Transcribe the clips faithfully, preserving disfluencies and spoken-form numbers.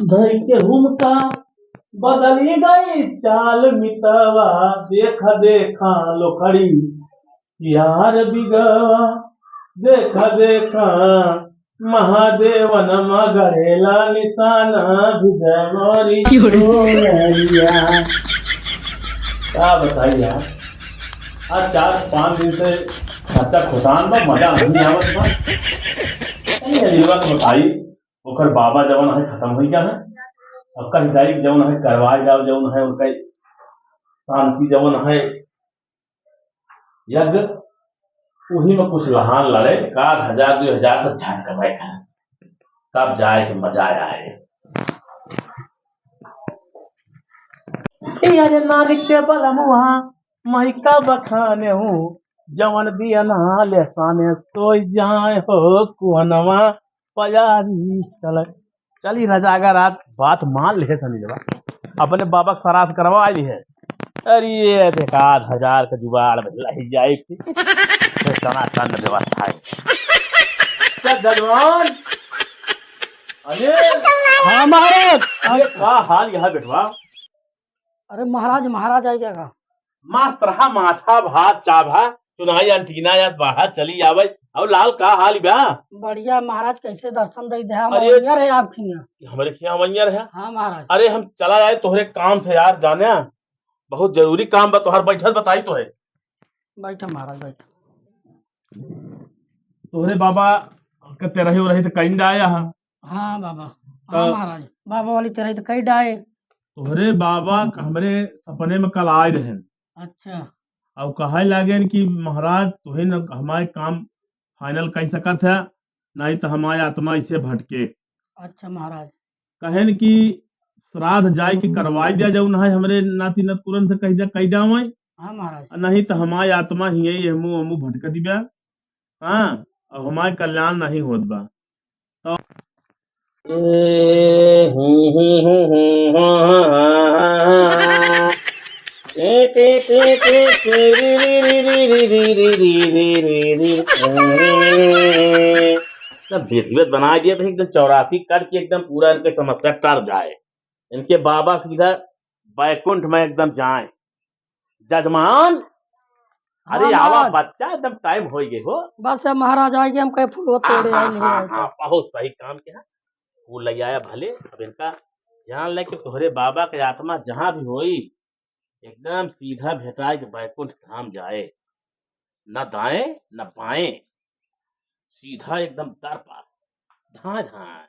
धई के हुमका बदली गई चाल मितवा, देख देखा लोखड़ी सियार बिगवा, देख देखा महादेवन मगरेला निशाना विजय मोरी क्यों रे? चोरिया। का बताई यार, आज चार पाँच दिन से खर्चा खोटान बा, मजा नहीं आवत बा। नहीं है, ये बात बताई, ओकर बाबा जवन है खत्म हो गया है। अब कहीं जाई जवन है करवाए जाओ, जवन है उनका शांति जवन है यज्ञ, उही में कुछ लहान लड़े, का हजार दो हजार तो झाड़ कमाए खाए, तब जाए के मजा आए। ए अरे नारी के बलमुआ, मई का बखाने हूँ, जवन दिया ना ले साने सोई जाए हो कुहनवा। पयारी चल, चली राजा, अगर आज बात मान ले सनी जवा, अपने बाबा के सराध करवा ली है। अरे ये एक आध हजार का जुगाड़ में लही जाए थी, फिर तना तन व्यवस्था है। क्या जजमान? अरे हाँ महाराज। अरे का हाल यहाँ बेटवा? अरे महाराज, महाराज आई गया का? मस्त रहा, माठा भात चाभा, सुनाई एंटीना या बाहर चली आवे। और लाल का हाल बा? बढ़िया महाराज, कैसे दर्शन दे दे, हम अरे अवैया रहे आपके यहाँ। हमरे के यहाँ अवैया रहे? हाँ महाराज। अरे हम चला आए तोहरे काम से यार, जाने बहुत जरूरी काम बा तोहर, बैठल बताई तो है। बैठा महाराज, बैठा। तोहरे बाबा के तेरही उरही तो कहीं आया है। हाँ बाबा। तो हाँ महाराज, बाबा वाली तेरही तो कहीं डाए। तोहरे बाबा हमरे सपने में कल आए रहन। अच्छा। और कहे लागेन कि महाराज तुहे न हमारे काम फाइनल कर सकत है, नहीं तो हमारे आत्मा इसे भटके। अच्छा महाराज। कहेन कि श्राद्ध जाए के करवाई दिया जाऊ, ना हमरे नाती नतकुरन से कह दिया, कह जावे। हाँ महाराज। नहीं तो हमारे आत्मा ही है, हमू, हमू भटक दिबा। हाँ, अब हमारे कल्याण नहीं होत बा। तो सब विधिवत बना दिया तो एकदम चौरासी करके एकदम पूरा इनके समस्या टर जाए, इनके बाबा सीधा बैकुंठ में एकदम जाए। जजमान, अरे हाँ, आवा महाराज। बच्चा, एकदम टाइम हो गए हो। बस अब महाराज आए कि हम कहीं फूलो हाँ, तोड़े हाँ, आए नहीं हाँ, आए हाँ, तो। बहुत सही काम किया। फूल ले आया भले, अब इनका जान ले कि तोहरे बाबा के आत्मा जहाँ भी होई, एकदम सीधा भेटाए के बैकुंठ धाम जाए, न दाएं न बाएं, सीधा एकदम दर पर धाए धाए।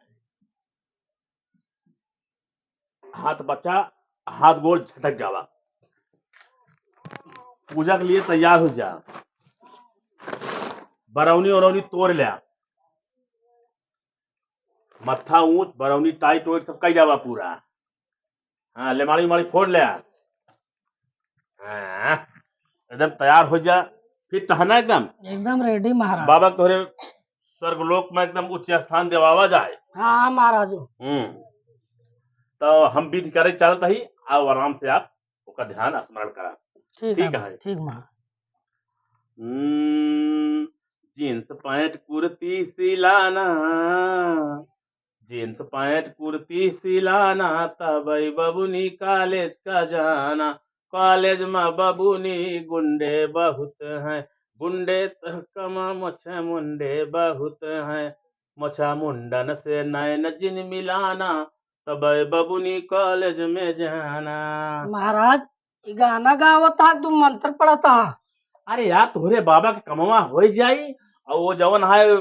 हाथ बचा, हाथ गोड़ झटक जावा। पूजा के लिए तैयार हो जा। बरौनी औरौनी तोड़ ल्या। मत्था ऊंच, बरौनी टाइट वाइट सब कई जावा पूरा। हाँ, लेमाड़ी उमाड़ी फोड़ ल्या। हाँ, एकदम तैयार हो जा, फिट है ना एकदम? एकदम रेडी महाराज। बाबा तोहरे स्वर्गलोक में एकदम उच्च स्थान देवावा जाए। हाँ महाराज। हम्म, तो हम विधि करे चलत ही, आओ आराम से आप ओकर ध्यान स्मरण करा। ठीक ठीक है, है। ठीक महाराज। हम्म, जींस पैंट कुर्ती सिलाना, जींस पैंट कुर्ती सिलाना, तबई बबुनी कॉलेज का जाना। कॉलेज में बबुनी गुंडे बहुत हैं, गुंडे तो कम मोछे मुंडे बहुत हैं। मोछा मुंडन से नैन जिन मिलाना, तबई बबुनी कॉलेज में जाना। महाराज, ई गाना गावत हा, तू मंत्र पढ़त हा। अरे यार, तोहरे बाबा के कमवा हो जाई, और वो जवन है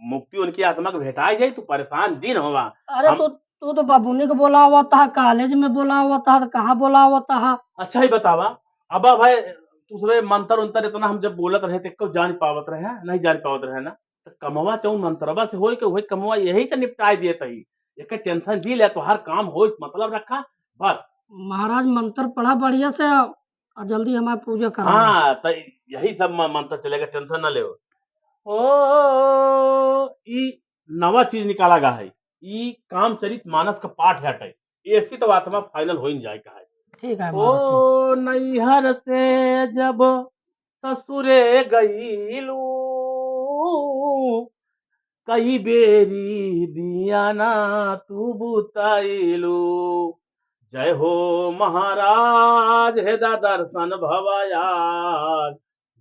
मुक्ति उनकी आत्मा के भेटाई जाई, तू परेशान दिन होवा। अरे हम तू, तू तो बबुनी के बोलावत हा, कॉलेज में बोलावत हा, तो कहाँ बोलावत हा? अच्छा ही बतावा, अब भाई, दूसरे मंत्र उंतर इतना हम जब बोलत रहे, तो एको जान पावत रहे, नहीं जान पावत रहे ना, तो कमवा चौन मंत्रवा से होई के वही कमवा यही से निपटाई दिए तही। एक टेंशन दी ले, तोहार काम होई, मतलब रखा, बस। महाराज मंत्र पढ़ा बढ़िया से, और जल्दी हमार पूजा करा। हाँ, तो यही सब म-, मंत्र चलेगा, टेंशन ना लेओ। ओ, ई नवा चीज निकाला गा है, ई कामचरित मानस का पाठ हटे, ऐसी तो आत्मा फाइनल हो ही जाए का है। ठीक है ओ महाराज, ठीक। नैहर से जब ससुरे गईलू, कई बेरी दिया ना तू बुताइलू। जय हो महाराज, हे दा दर्शन भवा आज।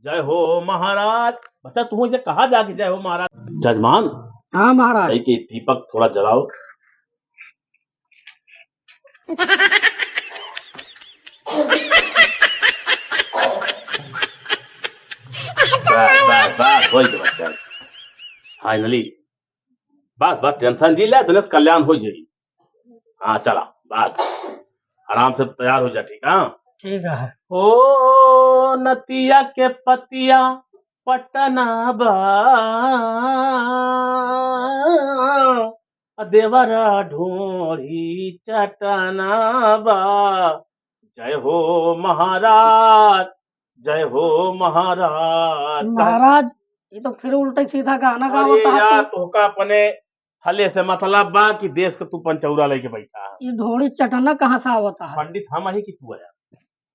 जय हो महाराज। बच्चा, तू इसे कहा जाके जय हो महाराज? जजमान, हाँ महाराज। कही के दीपक थोड़ा जलाओ। बस, बस, बस, हो गया बच्चा। Finally। बस, बस, tension जी ले, दुनिया कल्याण हो जाई। हाँ, चला, बस। आराम से तैयार हो जा, ठीक है? ठीक है। ओ नतिया के पतिया पटना बा, आ देवरा ढोढ़ी चटना बा। जय हो महाराज, जय हो महाराज। महाराज, ये तो फिर उल्टा सीधा गाना अरे गावत है यार, तू। तोहका अपने हले से मतलब बा कि देश के तू पंचौरा लेके बैठा है। ये ढोढ़ी चटना कहाँ से आवत है? पंडित हम ही कि तू है?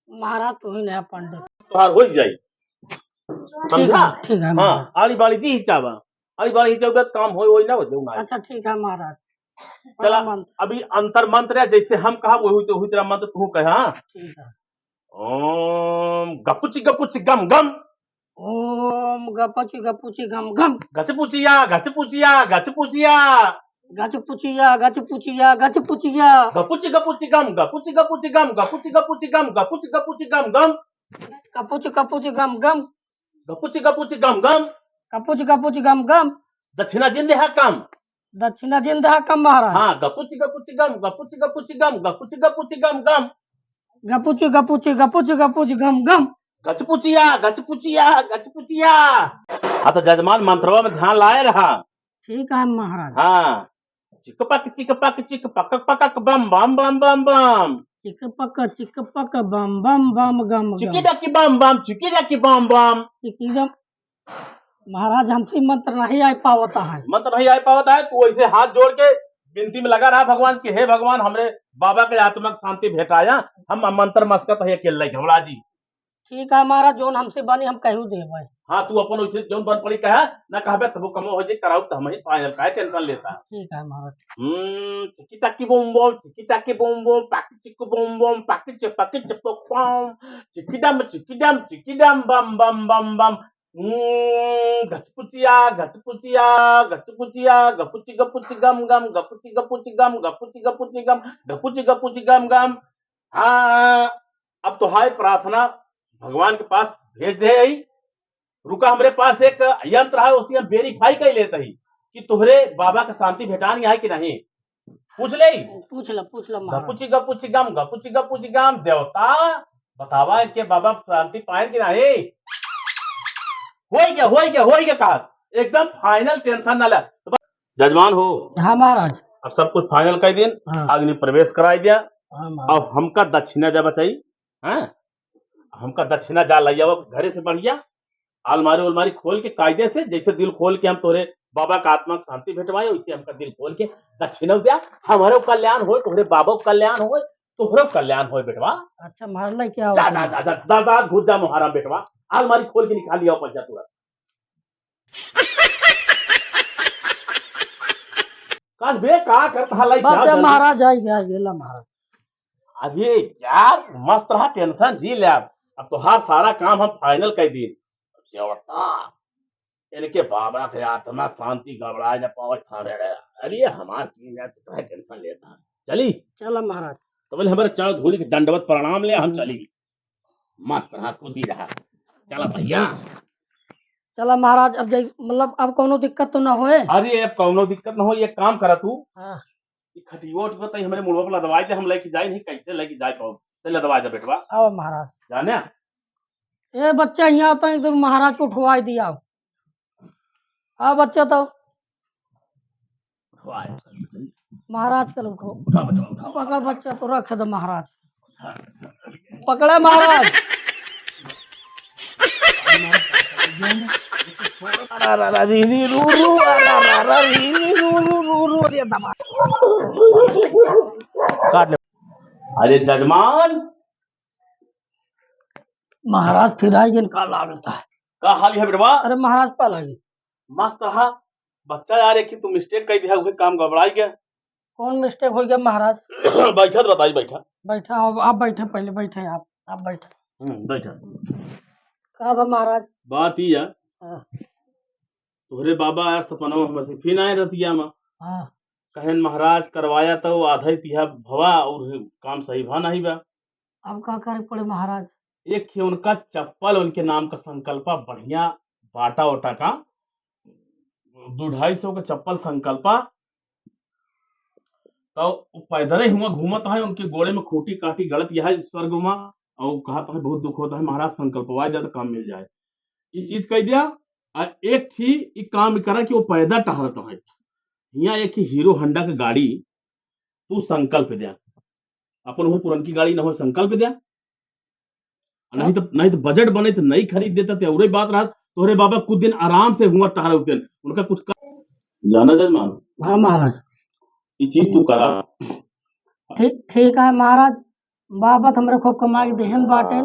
महाराज, तू ही नया पंडित। तोहार हो ही जाई। ठीक समझा? है, ठीक है, हाँ, महाराज। आड़ी बाड़ी जी हिचावा। आड़ी बाड़ी हिचावा, काम होई, होई ना हो जाऊ ना। अच्छा, ठीक है, महाराज। चला, मंत्र। अभी अंतर मंत्र है, जैसे हम कहा, वही तो, वही तेरा मंत्र तू कहे, हाँ? ठीक है। ओम गपुची गपुची गम गम। ओम गपुची गपुची गम गम। गचपुचिया, गचपुचिया, गचपुचिया। गचपुचिया, गचपुचिया, गचपुचिया। गपुची गपुची गम, गपुची गपुची गम, गपुची गपुची गम, गपुची गपुची गम गम। गपुची गपुची गम गम। गपुची गपुची गम गम। गपुची गपुची गम गम। दक्षिणा जिन देहा कम। दक्षिणा जिन देहा कम महाराज। हाँ, गपुची गपुची गम, गपुची गपुची गम, गपुची गपुची गम गम। गपुची गपुची गपुची गपुची गम गम। गचपुचिया, गचपुचिया, गचपुचिया। हाँ, तो जजमान मंत्रवा में ध्यान लाए रहा। ठीक है महाराज। हाँ। चिकपक, चिकपक, चिकपक, पकक, बम, बम, बम, बम, बम। चिकपक, चिकपक, बम, बम, बम, गम, गम। चिकी डकी बम, बम, चिकी डकी बम, बम। चिकी डम-, महाराज, हमसे मंत्र नहीं आ पावता है। मंत्र नहीं आ पावता है, तू ऐसे हाथ जोड़ के विनती में लगा रहा भगवान कि हे भगवान, हमरे बाबा के आत्मा के शांति भेटाया, हम मंत्र मस्कत है अकेले घबरा जी। ठीक है महाराज, जौन हमसे बनी हम कहू देबै। हाँ, तू अपन वैसे जौन बन पड़ी कहा, ना कहबे तबो कमो हो जाई, कराऊ त हम ही पायल, काहे tension लेता? ठीक है महाराज। हम्म, चिकी टाकी बूम बूम, चिकी टाकी बूम बूम, पाकी चिक बूम बूम, पाकी चिक पाकी चिक बूम, चिकी डम, चिकी डम, चिकी डम, बम, बम, बम, बम। हम्म, गचपुचिया, गचपुचिया, गचपुचिया, गपुची गपुची गम गम, गपुची गपुची गम, गपुची गपुची गम, गपुची गपुची गम गम। हाँ, अब तोहार प्रार्थना भगवान के पास भेज दे हई। रुका, हमरे पास एक यंत्र है, उसी हम verify कर लेते ही कि तोहरे बाबा के शांति भेटानी है कि नहीं। पूछ ले। पूछ ला, पूछ ला महाराज। गपुची गपुची गम, गपुची गपुची गम, देवता बतावा इनके बाबा शांति पाए कि नहीं। होई गया, होई गया, होई गया कहा, एकदम final, tension ना ले। जजमान हो। हाँ महाराज। अब सब कुछ final कर दिन, हाँ। अग्नि प्रवेश कराई दिया। हाँ महाराज। अब हमका दक्षिणा दे बचाई, हैं? हमका दक्षिणा जा लइ आवा घरे से बढ़िया, अलमारी उलमारी खोल के कायदे से, जैसे दिल खोल के हम तोरे बाबा का आत्मा के शांति भेटवाए, वैसे हमका दिल खोल के दक्षिणा द्या। हमरो कल्याण होए, तोहरे बाबा के कल्याण होए, तोहरो कल्याण होए बेटवा। अच्छा, मार ले क्या जा, होता जा, है? जा, जा, जा, जा, घुस जा मोहारा बेटवा, अलमारी खोल के निकाल लिया पैसा तुरंत। काश बे, का करत हा लाई, बस क्या ये जल्दी? महाराज आई गया, ये ला महाराज। अरे यार, मस्त रहा, tension जी ले। अब तोहार सारा काम हम final कर दी। देवता, इनके बाबा के आत्मा शांति गड़बड़ाए न पावे, ठाड़े रहे। अरे हमार की यार, कितना tension लेता है। चली? चला महाराज। तो बोले, हमारे चरण धूलि के दंडवत प्रणाम ले, हम हम्म। चली। मस्त रहा, खुशी रहा। चला भैया। चला महाराज, अब जाई, मतलब, अब कौनो दिक्कत तो ना होए? अरे, अब कौनो दिक्कत ना हो, एक काम करा तू। हाँ। ई खटियो उटियो तई हमरे मुड़वा पर लदवाई दे, हम लेके जाई नहीं, कैसे लेके जाए पाओ? ते लदवाई दे बेटवा। आओ महाराज। जाने? ए बच्चा, यहाँ तई तो महाराज को उठवाई दिया। आओ बच्चा तो। उठवाए। महाराज कल उठो। उठा बच्चा, उठा। पकड़ बच्चा तो रख दे महाराज। पकड़े महाराज। अरे, अरे, अरे, री, री, रू, रू, अरे, अरे, अरे, री, री, रू, रू, रू, रू, अरे, दबा। काट ले। अरे जजमान। महाराज फिर आई गए, का लागता है? का हाल है बेटवा? अरे महाराज पा लगी। मस्त रहा। बच्चा यार, एक ही तू mistake कइ दिया, उहे काम गड़बड़ाइ गया। कौन mistake होइ गया महाराज? बैठा तो बताई, बैठा। बैठा, अब आप बैठे, पहले बैठे आप, आप बैठे। हम्म, बैठा। का बा महाराज? बात ई है, हाँ। तोहरे बाबा यार सपनवा हमसे फिर आए रतिया में। हाँ। कहेन महाराज करवाया तो आधा ही तिहा भवा और काम सही भा नहीं बा। अब का करे पड़े महाराज? एक ही उनका चप्पल, उनके नाम का संकल्पा बढ़िया बाटा ओटा का, दो ढाई सौ का चप्पल संकल्पा, तो उ पैदल ही हुआ घूमत है, उनके गोड़े में खूंटी कांटी गड़त यह है स्वर्ग में, और कहत है बहुत दुख होता है महाराज, संकल्पवा जाए तो काम मिल जाए। ये चीज कह दिया। और एक ही ई काम करा कि वो पैदल टहरत है, यहाँ एक ही हीरो होंडा की गाड़ी तू संकल्प द्या, अपन वो पुरनकी गाड़ी न हो, संकल्प द्या। नहीं तो, नहीं तो बजट बने तो नहीं खरीद देता ते, औरे बात रहा, तोहरे बाबा कुछ दिन आराम से हुआ टहरे होते, उनका कुछ का-, जाना जजमान। हाँ महाराज। ये चीज तू करा। ठीक, ठीक है महाराज, बाबा तो हमरे खूब कमाई देहन बाटे,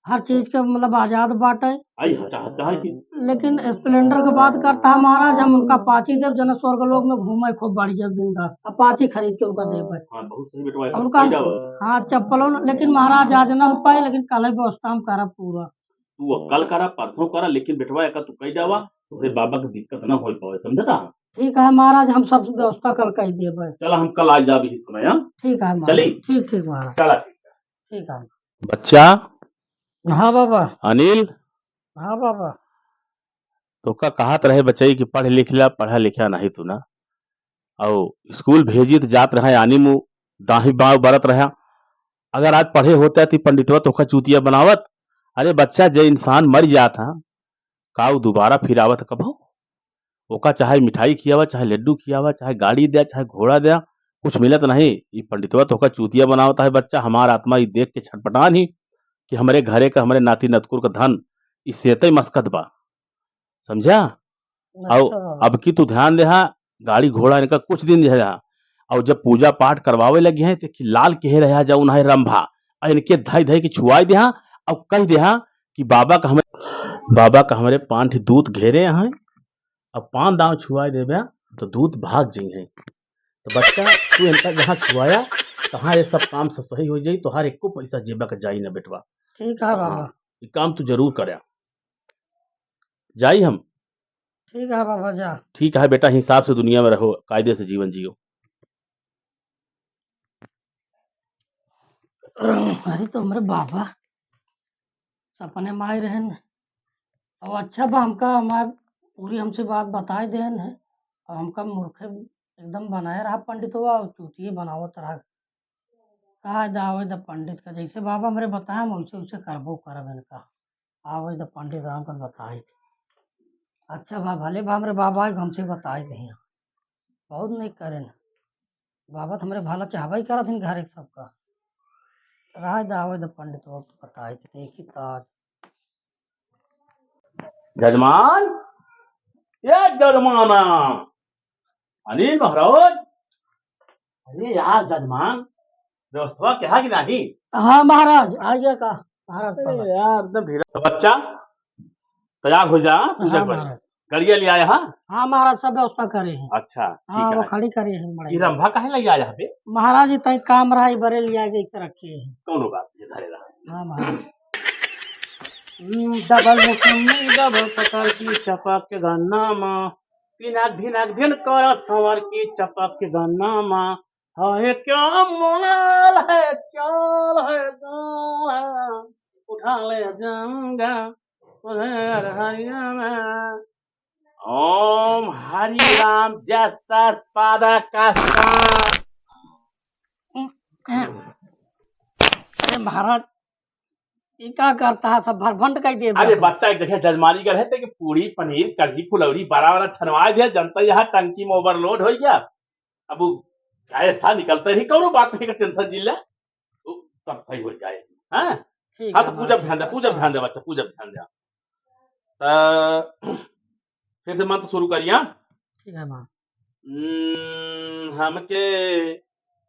हर चीज के मतलब आजाद बाटे। आई हाँ, चाह, चाह की। लेकिन Splendor के बात करता है महाराज, हम उनका Apache देब, जना स्वर्ग लोक में घूमे खूब बढ़िया बिंदास। Apache खरीद के उनका देबे। हाँ, बहुत सही बेटवा, उनका कही जावा। हाँ, चप्पलों न, लेकिन महाराज आज ना हो पाए, लेकिन कल ही व्यवस्था हम करब पूरा। तू कल करा, परसों करा, लेकिन बेटवा एका तू कही जावा, तोहरे बाबा के दिक्कत ना हो पावे, समझता? ठीक है महाराज, हम सब व्यवस्था कल कर देबे। चला, हम कल आ जाब इही समय, हाँ? ठीक है महाराज। चली? ठीक, ठीक महाराज। चला, ठीक है। ठीक है। बच्चा। हाँ बाबा। अनिल। हाँ बाबा। तोका कहत रहे बचई कि पढ़ लिख ला, पढ़ा लिखा नहीं तू ना। अउ स्कूल भेजी त जात रहा आनी मुँह दाही बाँव बरत रहा। अगर आज पढ़े होता त पंडितवा तोका चूतिया बनावत। अरे बच्चा, जे इंसान मर जात हा, का उ दोबारा फिर आवत कबो? ओका चाहे मिठाई खियावा, चाहे लड्डू खियावा, चाहे गाड़ी द्या, चाहे घोड़ा द्या, कुछ मिलत नहीं। ई पंडितवा तोका चूतिया बनावत है बच्चा। हमार आत्मा ई देख के छटपटान ही कि हमरे घरे का, हमरे नाती नतकुर का धन ई सेतई मस्कत बा, समझा? अउ अच्छा। अब की तू ध्यान देहा, गाड़ी घोड़ा इनका कुछ दिन देहा, अउ जब पूजा पाठ करवावे लगी हैं तो कि लाल केहे रहा जाऊ ना है रंभा, अउ इनके धई धई के छुआई देहा, अउ कह देहा कि बाबा का हमरे, बाबा का हमरे पाँच ठे दूत घेरे हैं, अब पाँच दाँव छुआए देबे तो दूत भाग जइहैं। तो बच्चा, तू इनका जहाँ छुआया, तहाँ ये सब काम सब सही हो जाई, तोहार एको पैसा जेबा के जाई ना बेटवा। ठीक है बाबा। हाँ, ये काम तू जरूर करया। जाई हम। ठीक है बाबा, जा। ठीक है बेटा, हिसाब से दुनिया में रहो, कायदे से जीवन जियो। अरे तो हमरे बाबा सपने में आए रहन। अब अच्छा बा, हमका हमार पूरी हमसे बात बताए देन है। अब हमका मूर्खे एकदम बनाए रहा पंडितवा, और चूतिए बनावत रहा। आवे द, आवे द पंडित का, जैसे बाबा हमरे बताए हम वैसे वैसे करबो करब इनका। आवे द पंडित राम का बताए। अच्छा बा, भले बा हमरे बाबा आए, हमसे बताए दे। बहुत नहीं करेन। बाबा तो हमरे भला चाहबे ही करत हिन घरे सबका। राय द, आवे द पंडित, वक्त बताए थे, देखी तो आज। जजमान, ए जजमाना, अनिल महाराज, अरे यार जजमान, व्यवस्था क्या है कि नहीं? हाँ महाराज, आ गया का महाराज अरे बाबा। यार, एकदम भीड़। तो बच्चा, तैयार हो जा, पूजा हाँ, करी। महाराज। गड़िया ले आया, हाँ? हाँ, महाराज, सब व्यवस्था करे हैं। अच्छा, हाँ, ठीक वो है। खड़ी करे हैं, बड़े। ये रंभा काहे ले आया है बे? महाराज, इतना काम रहा, ये बड़े ले आके इसे रखे हैं। कौनो बात नहीं, धरे रहा। हाँ, महाराज। हम्म, डबल मौसमी, डबल पकड़ की चपक के गन्ना मा। धिनक, धिनक, धिन करत संवर की चपक के गन्ना मा। हाय क्या मोनाल है, चाल है, गाल है, उठा ले जाऊंगा उधर हरियाणा। ओम हरि राम जस तस पादा कस्ता। अरे महाराज, ये का करता है, सब भरभंड कर दे अरे बा। बच्चा एक जगह जजमानी कर है, ते कि पूरी, पनीर, कढ़ी, फुलौरी, बड़ा वाला छनवा दे, जनता यहाँ टंकी में overload हो गया। अब वो गैस था निकलते ही, कौनो बात नहीं का tension जी ले, वो सब सही हो जाए। हाँ? ठीक हाँ, है, तो पूजा महाराज। ध्यान दे, पूजा ध्यान दे बच्चा, पूजा ध्यान दे। त फिर से मंत्र शुरू करिया। ठीक है, माँ। हम्म, हमके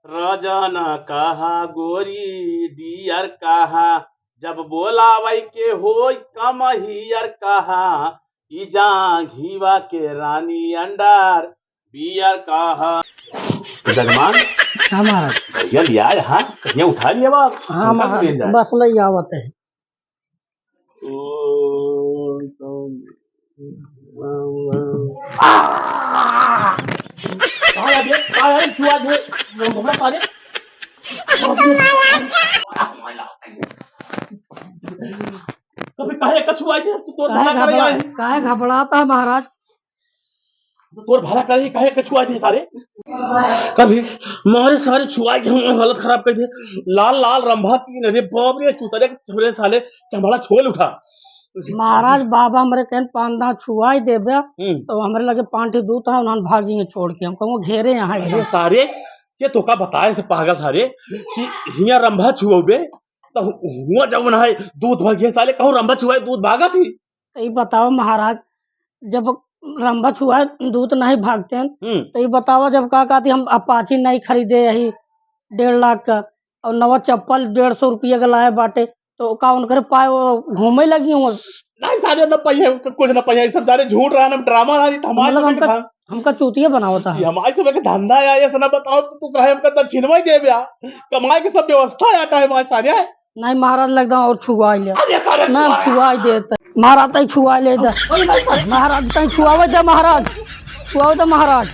राजा ना कहा गोरी dear कहा, जब बोलावै के होई कमहियर कहा, ई जहाँ घीवा के रानी अंडर बियर का ह। जजमान। हाँ महाराज। भैया लिया यहाँ, कहिया उठा लिया बाप। हाँ महाराज, बस लई आवत है। ओ, तो, आ! कहाँ आ गया? कहाँ आ गया? छुआ दे। कभी काहे कछुआ दे? तू तोर भला करे आए। काहे घबराता है महाराज? तोर भला करे, काहे कछुआ दे सारे? कभी मारे सारे छुआ के हम हालत खराब कर दे। लाल लाल रंभा की, अरे बाप रे, चूतरे के छोरे साले चमड़ा छोल उठा। महाराज, बाबा हमरे कहन पांदा छुआई देबे, हम्म। तो हमरे लगे पांठी दूत है, उन्हन भागी हैं छोड़ के, हम कहूँ घेरे यहाँ अरे हैं। सारे, के तोका बताए से पागल सारे कि हियाँ रंभा छुआबे, तो हु-, हुआँ जौन है दूत भागी है साले, कहूँ रंभा छुआए दूत भागा थी। तो ई बताओ महाराज, जब रंभा छुआए दूत नहीं भागते हैं, हम्म। तो ई बताओ जब का कहती हम अपाची नहीं खरीदे यही डेढ़ लाख का, और नवा चप्पल डेढ़ सौ रुपया का लाए बाटे, तो का उनकरे पाए वो घूमे लगी हो? नहीं सारे, न पहिए, कुछ न पहिए, ई सब सारे झूठ रहा, हम ड्रामा रहा, ई तो हमारे मतलब सब के हमका, धन-, हमका चूतिया बनावता है। ई हमारे सब के धंधा है, ऐसा ना बताओ तो तू कहे हमका दक्षिणवा ही देबे आ, कमाए के सब व्यवस्था आता है हमारे सारे। नहीं महाराज, लगता और छुआ ले। अरे सारे ना, छुआ। छुआ देते। महाराज, तई छुआ ले दे। अरे नहीं सारे। महाराज, तई छुआवे दे महाराज, छुआवे दे महाराज।